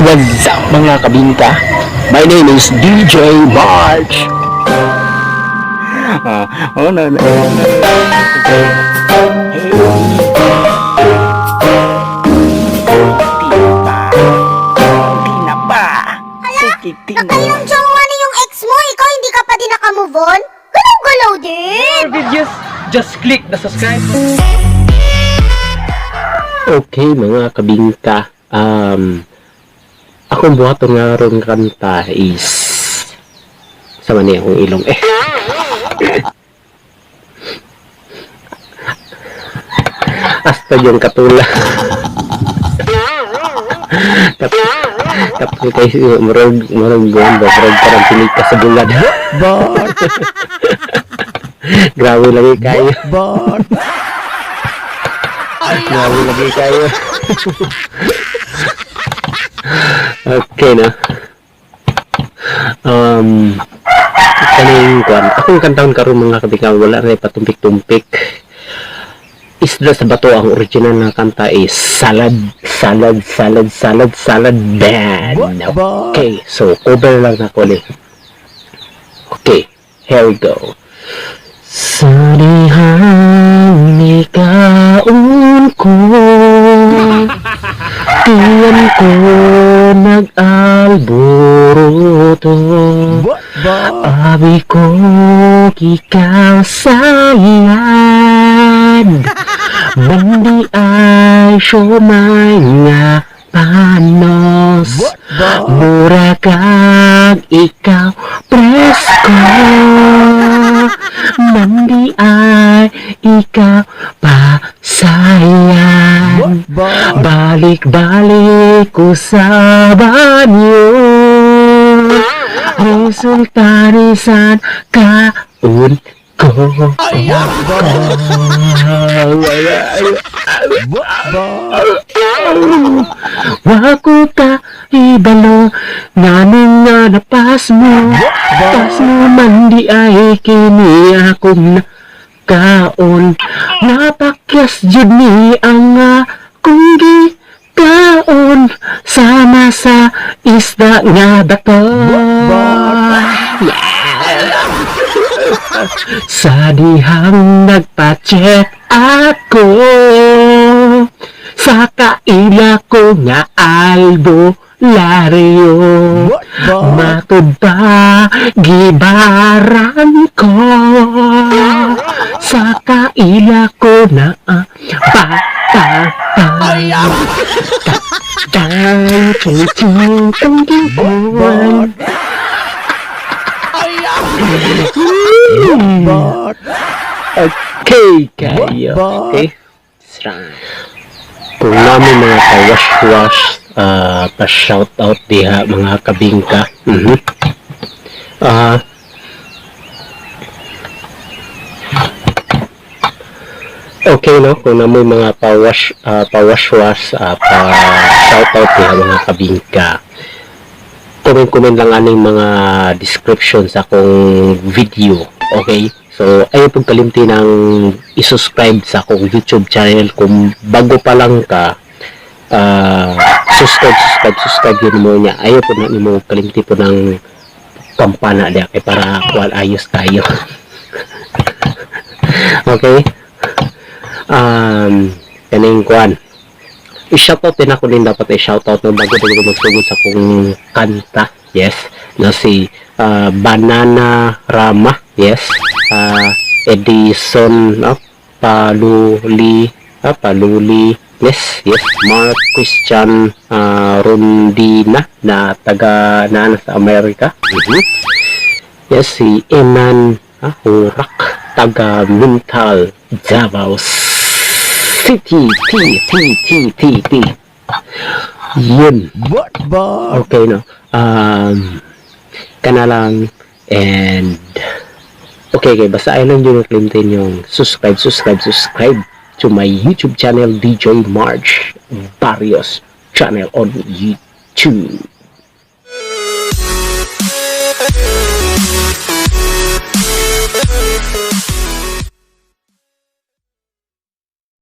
What's up, mga kabingka? My name is DJ March. Ah, oh, no. Hey. Di pa. Di na ba? Sige, di na. Nakayong jowa na yung ex mo, ikaw hindi ka pa din nakamove on? Galaw-galaw din! Videos, just click the subscribe button. Okay, mga kabingka. Akong buhaton nga ron kanta is sa man akong ilong eh. Hasta yung katula. Kat katul kay murag murag buwan ba, murag parang pinika sa bulad. Grabe lagi kayo. Grabe lagi kayo. Okay na. Kaning kuan, akong kantahon karon, mga kabika, wala ra patumpik-tumpik. Isda sa Bato. Ang original na kanta is Salad, Salad, Salad, Salad, Salad Band. Okay, so cover lang na ko ni. Okay, here we go. Sa dihang nikaon ko, tiyan ko nag-alboroto. Abi ko ikaw sayad. Mandi ay siomay nga panos. Mura kag ikaw presko. Mandi ay ikaw pasayan. Balik-balik ko sa banyo. Resulta ni san kaon ko. Wako ka ibalo nganing nga napas mo. Pas mo man di ay kini akong kaon. Napakyas jud ni ang akong gikaon sama sa isda nga bato. Sa dihang nagpa-check ako sa kaila ko nga albularyo, matud ba gibaran ko sa kaila ko na ah, pa pa pa ta chung chung chung chung. Okay, kayo. Okay? Kung namin mga pa-wash-wash, pa-shoutout diha, mga kabingka. Ah, okay no, kung namoy mga pa-wash, pa-wash-wash, pa-shoutout diha, mga kabingka. Comment-comment lang aning mga description sa akong video. Okay? So, ayaw pong kalimti ng isuscribe sa akong YouTube channel. Kung bago pa lang ka, subscribe, subscribe, subscribe yun mo niya. Ayaw po na nimo kalimti po ng kampana diya kay para kuan ayos tayo. Okay? Kaning kuan. I-shoutout din ako din, dapat i-shoutout no, bago din ako magsugod sa akong kanta. Yes, no, si Banana Rama. Yes. Edison, no, Paluli, Paluli. Yes. Mark Christian Rondina na taga na sa Amerika. Yes, si Eman Hurak, taga Mintal, Davao City. T, T, T, T, T. Yun. Okay, no? Kana lang and okay, basta ay lang yun kalimtin yung subscribe, subscribe, subscribe to my YouTube channel, DJ March Barrios channel on YouTube.